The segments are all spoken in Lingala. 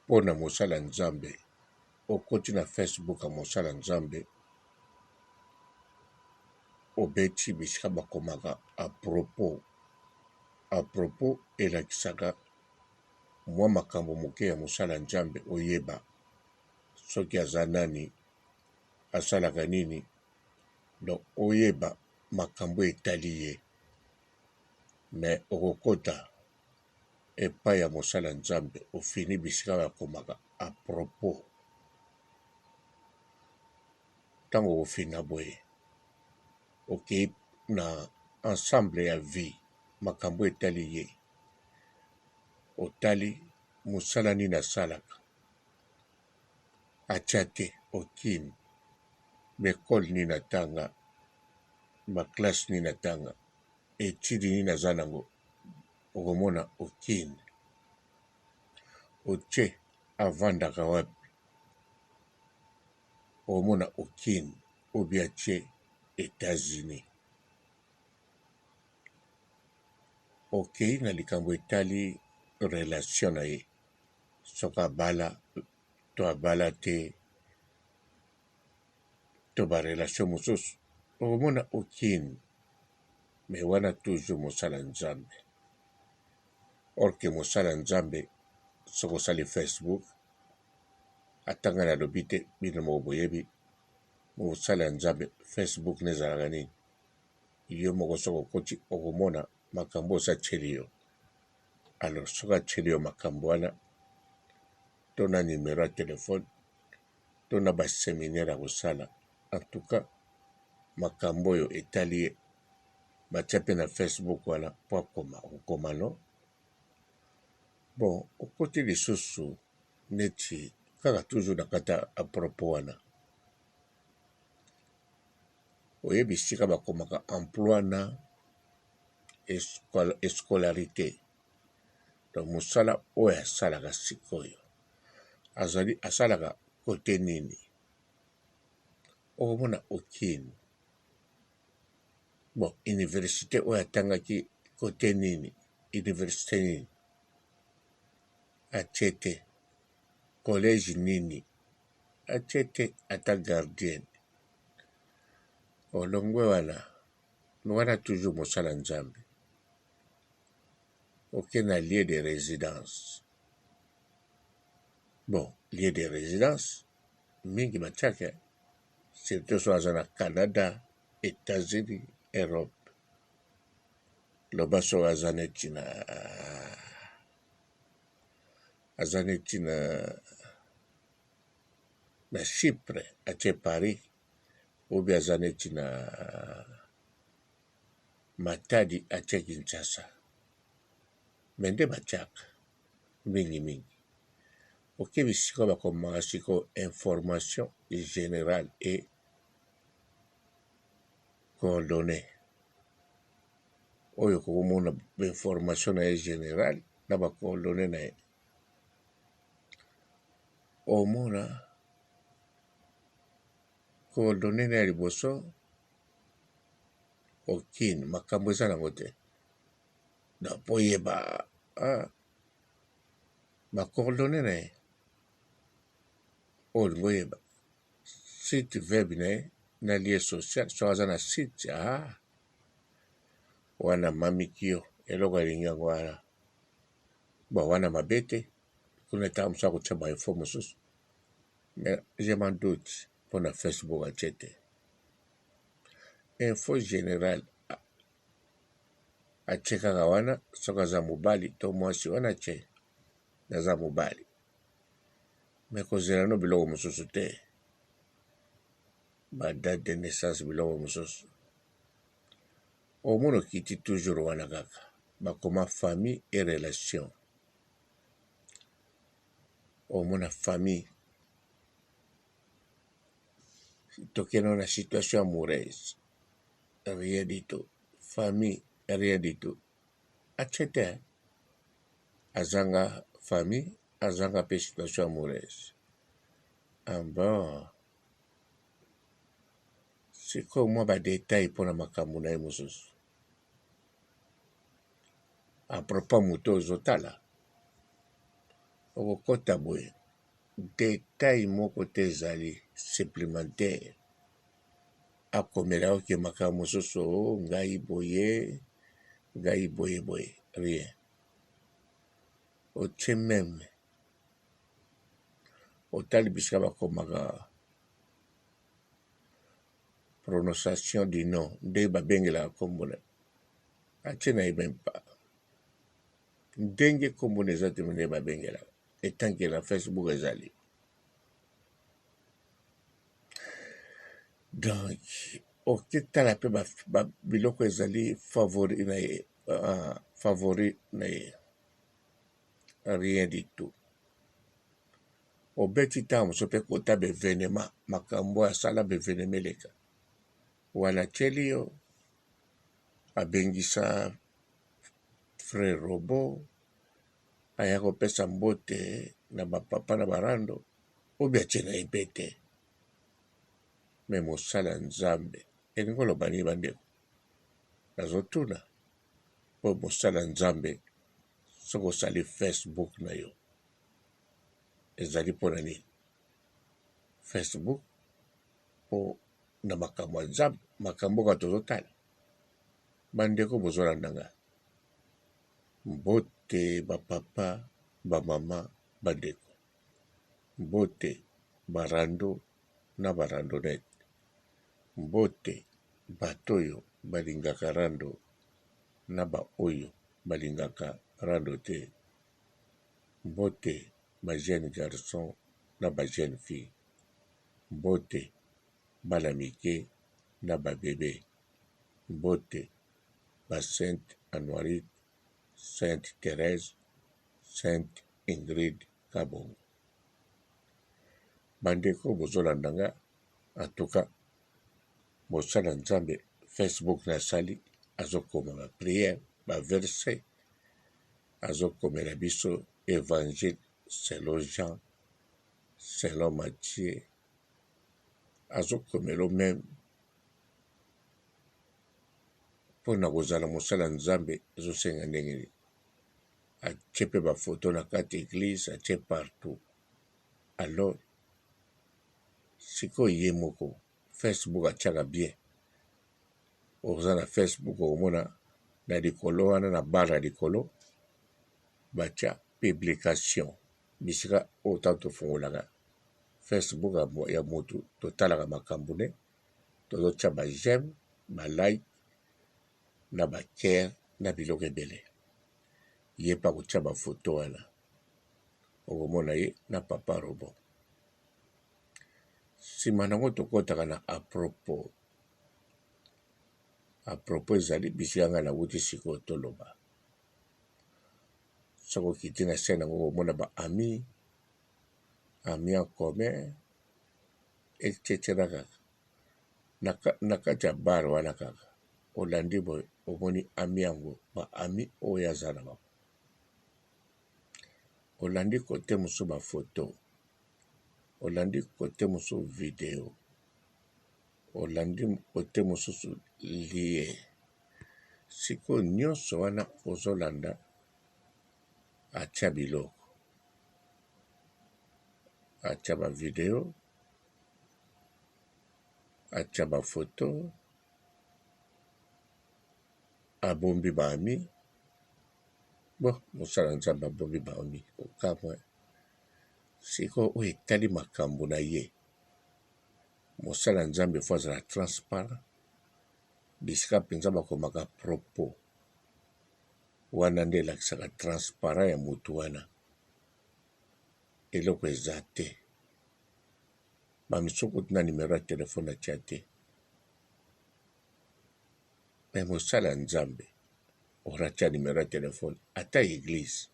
Mpo na mosala Nzambe, okoti na Facebook ya mosala Nzambe, obeti bisika bakomaka à propos. À propos elakisaka mwa makambo moke ya mosala Nzambe oyeba soki aza nani, asalaka nini, donc oyeba makambo etali ye. Mais okokota epai ya mosala Nzambe ofini bisika bakomaka à propos. Ntango okofina boye okei na ensemble ya vie makambo etali ye, otali mosala nini asalaka, atya te aucune, ba ecole nini atanga, ba classe nini atanga, etude nini aza nango, okomona aucune. Otie avandaka wapi, okomona aucune ou bien atie Etats-Unis. Okei na likambo etali relation na ye, soki abala to abala te to ba relation mosusu, okomona aucune. Mais wana toujours mosala Nzambe. Or que mosala Nzambe soki osali Facebook, ata ngai nalobi te, bino moko boyebi mosala ya Nzambe Facebook nde ezalaka nini? Yo moko soki okoti okomona makambo oyo atieli yo. Alors soki atieli yo makambo wana to na numero ya telefone to na ba seminaire ya kosala, en tout cas makambo oyo etali ye batia pe na Facebook wana po akoma, okokoma no? Bon okoti lisusu neti kaka toujours na kati ya à propos wana, oyebi esika bakomaka emploi na scolarite, donc mosala oyo asalaka sikoyo azali asalaka cote nini? Okomona aucune. Bon universite oyo atangaki cote nini? Universite nini? Atie te. Collège nini? Atie te ata gardienne. Olongwe wana, wana toujours mosala Nzambe. Oke na lieu de residence. Bon, lieu de residence mingi batiaka surtout soki aza na Canada, Etats-Unis, Europe. Loba soki aza neti na aza neti na na Chypre atie Paris ou bien aza neti na Matadi atie Kinshasa. Mais nde batiaka mingi mingi. Oke bisika bakomaka sikoyo information generale et coordonnee. Oyo okomona ba information na ye generale na ba coordonnees na ye. Omona coordonnee na ye ya liboso aucune makambo eza nango te. Donc po oyeba ba coordonnees na ye oyo olingi oyeba site web na ye na lien social soki aza na site wana mamikio eloko alingi yango wana. Bon wana mabe te kuna ntango mosusu akotia ba info mosusu mais je m'en doute mpona Facebook atie te. Info generale atie kaka wana soki aza mobali to mwasi wana atie naza mobali mais kozela no biloko mosusu te ba date de naissance biloko mosusu omona okiti toujours wana kaka bakoma famille et relation omona famille tokende na situation amoureuse rien du tout famille rien du tout atie te azanga famille azanga mpe situation amoureuse ah bon sikoyo mwa ba detail mpona makambo na ye mosusu à propos moto ozotala. Okokota boye detail moko te ezali supplementaire akomela yo ke makambo mosusu oh, ngai boye ngai boye boye rien otie meme otali bisika bakomaka prononciation du nom nde babengelaka nkombo na atie na ye meme pas ndenge nkombo na eza te nde babengelaka etanke na Facebook ezali donc oketala mpe biloko ezali favori na ye favori na ye rien du tout obeti ntango mosusu mpe kota baevenema makambo oyo asala baevenema eleka wana atyeli yo abengisa frère robot aya kopesa mbote na ba papa na ba rando obi atie na ye mpe te me mosala ya nzambe elingi koloba nini bandeko nazotuna mpo mosala ya nzambe soki osali facebook na yo ezali mpo na nini facebook mpo na makambo ya nzambe makambo kaka tozotala bandeko bozolanda ngai Mbote ba papa, ba mama, ba ndeko. Mbote ba rando na ba randonnette. Mbote bato oyo balingaka rando na ba oyo balingaka rando te. Mbote ba jeunes garçons na ba jeunes filles. Mbote bana mike na ba bebes. Mbote ba Sainte Anuarite, Sainte Therèse, Sainte Ingrid Kabongo. Bandeko bozolanda nga en tout cas mosala Nzambe Facebook nasali azokoma ba prière ba verset azokomela biso évangile selon Jean selon Matthieu azokomela meme Mpo na kozala mosali ya Nzambe ezosenga ndenge nini? Atie pe ba photo na kati ya eglise, atie partout. Alors sikoyo ye moko Facebook atiaka bien. Oza na Facebook okomona na likolo wana na barre ya likolo batia publication bisika oyo ntango tofungolaka Facebook ya motu totalaka makambo ne tozotia ba j'aime ba like na ba cœur na biloko ebele ye pe akotia ba photo wana okomona ye na papa robot sima nango tokotaka na apropos apropos ezali bisika ngai nawuti sikoyo toloba soki okiti na chaine yango okomona ba amis amis en commun etc kaka na kati ya bar wana kaka olandi boye omoni ami yango ba ami oyo aza na bango olandi kote mosusu ba photo olandi kote mosusu video olandi kote mosusu lien sikoyo nyonso wana ozolanda atia biloko atia ba video atia ba photo abombi ba amis bon mosala ya nzambe abombi ba amis kokamwa sikoyo oyo etali makambo na ye mosala ya nzambe fo azala transparent bisika mpenza bakomaka propos wana nde elakisaka transparent ya motu wana eloko eza te ba misusu kutu na numero ya telephone atia te mais mosala ya nzambe ora atia numero ya telephone ata ya eglise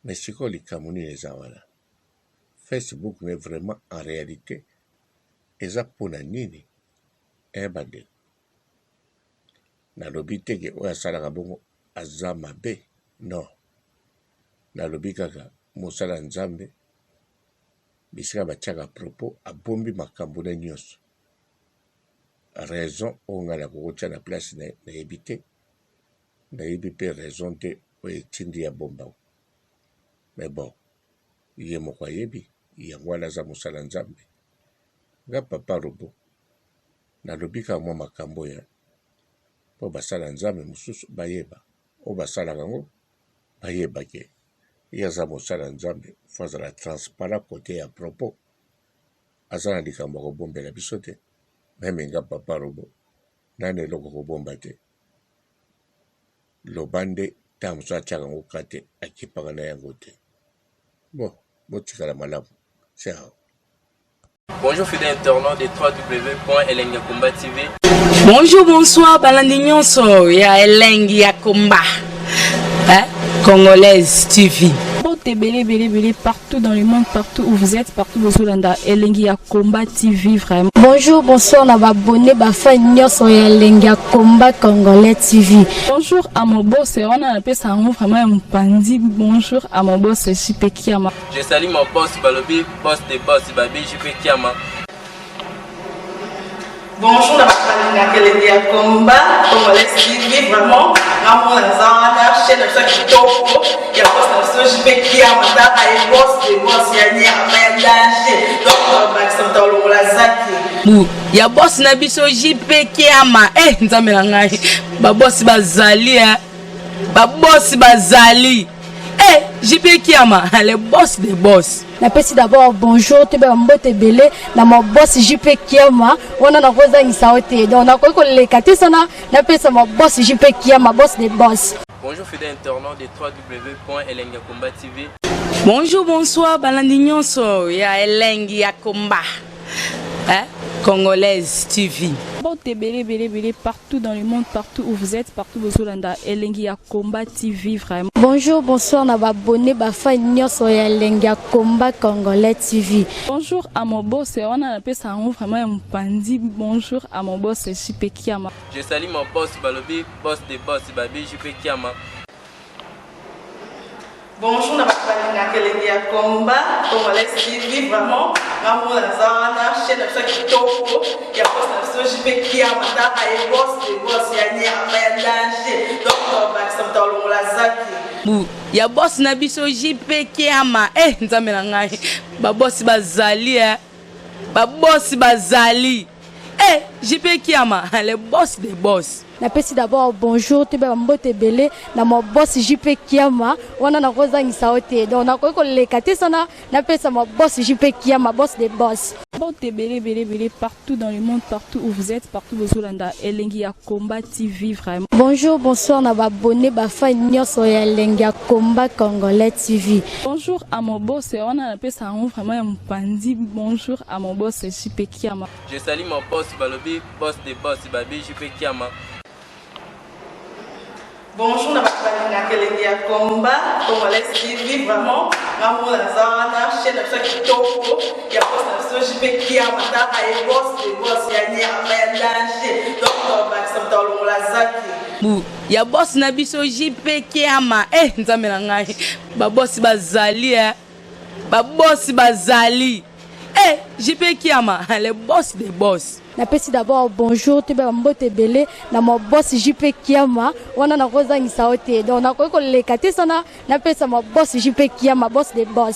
mais sikoyo likambo nini eza wana facebook mais vraiment en realite eza pona nini eh bandeko nalobi te ke oyo asalaka bongo aza mabe non nalobi kaka mosala ya nzambe bisika batiaka propos abombi makambo na nyonso raison oyo ngai nakoki kotia na place nayebi te nayebi mpe raison te oyo etindi ya bomba. Mais bon, ye moko ayebi, yango wana aza mosala Nzambe. Nga papa robot, nalobi kaka mwa makambo oyo mpo basala Nzambe mosusu bayeba oyo basalaka yango, bayeba ke ye aza mosala Nzambe, faut azala transparent côté ya propos. Aza na likambo ya kobombela biso te. Meme nga papa robot, nani eloko kobomba te. Loba nde ntango mosusu atiaka yango ka te, akipaka na yango te. Bon, botikala malamu. Ciao. Bonjour fidèles internautes de www.elengiyakomba TV. Bonjour, bonsoir, balandi nyonso ya Elengi ya Komba. Hein? Congolaise TV. Mbote ebele ebele ebele partout dans le monde, partout où vous êtes, partout bozolanda Elengi ya Combat TV vraiment. Bonjour, bonsoir na ba abonné ba fan nyonso ya Elengi ya Combat Congolais TV. Bonjour à mon boss, wana napesa yango vraiment ya mopanzi. Bonjour à mon boss JP Kiama. Je salue mon boss Balobi, boss de boss Babi JP Kiama. Bonjour na bato balingaka Elengi ya Combat Congolais TV, vraiment ngamona naza wana chaîne na biso ya kitoko ya boss na biso JP Kiama, tala ye boss de boss ya nyama ya danger, donc bakisa moto alongola zaki Bu ya boss na biso JP Kiama. Eh, Nzambe na ngai, ba boss bazali eh. Ba boss bazali. Eh, JP Kiama, le boss des boss. Napesi d'abord bonjour toyeba mbote ebele na ma boss JP Kiama, wana nakozangisa yo te, donc nakoki koleka te sana napesa ma boss JP Kiama, boss des boss. Bonjour fidèles internautes de www.elengiyakomba TV. Bonjour, bonsoir, balandi nyonso ya Elengi ya Komba. Hein? Congolaise TV. Mbote ebele ebele ebele partout dans le monde, partout où vous êtes, partout bozolanda Elengi ya Combat TV vraiment. Bonjour, bonsoir na ba abonné ba fan nyonso ya Elengi ya Combat Congolais TV. Bonjour à mon boss, wana napesa yango vraiment ya mopanzi. Bonjour à mon boss JP Kiama. Je salue mon boss Balobi, boss de boss Babi JP Kiama. Bonjour na bato balingaka Elengi ya Combat Congolais TV, vraiment ngamona naza wana chaîne na biso ya kitoko ya boss na biso JP Kiama, tala ye boss de boss ya nyama ya danger, donc bakisa moto alongola zaki Bu ya boss na biso JP Kiama. Eh, Nzambe na ngai, ba boss bazali eh. Ba boss bazali. Eh, JP Kiama, le boss des boss. Napesi d'abord bonjour toyeba mbote ebele na ma boss JP Kiama, wana nakozangisa yo te, donc nakoki koleka te sana napesa ma boss JP Kiama, boss des boss. Mbote ebele ebele ebele partout dans le monde, partout où vous êtes, partout bozolanda Elengi ya Combat TV vraiment. Bonjour, bonsoir na ba abonné ba fan nyonso ya Elengi ya Combat Congolais TV. Bonjour à mon boss, wana napesa yango vraiment ya mopanzi. Bonjour à mon boss JP Kiama. Je salue mon boss Balobi, boss de boss Babi JP Kiama. Bonjour na bato balingaka Elengi ya Combat Congolais TV, vraiment ngamona naza wana chaîne na biso ya kitoko ya boss na biso JP Kiama, tala ye boss de boss ya nyama ya danger, donc bakisa moto alongola zaki Bu ya boss na biso JP Kiama. Eh, Nzambe na ngai, ba boss bazali eh. Ba boss bazali. Eh, JP Kiama, le boss des boss. Napesi d'abord bonjour toyeba mbote ebele na ma boss JP Kiama, wana nakozangisa yo te, donc nakoki koleka te sana napesa ma boss JP Kiama, boss des boss.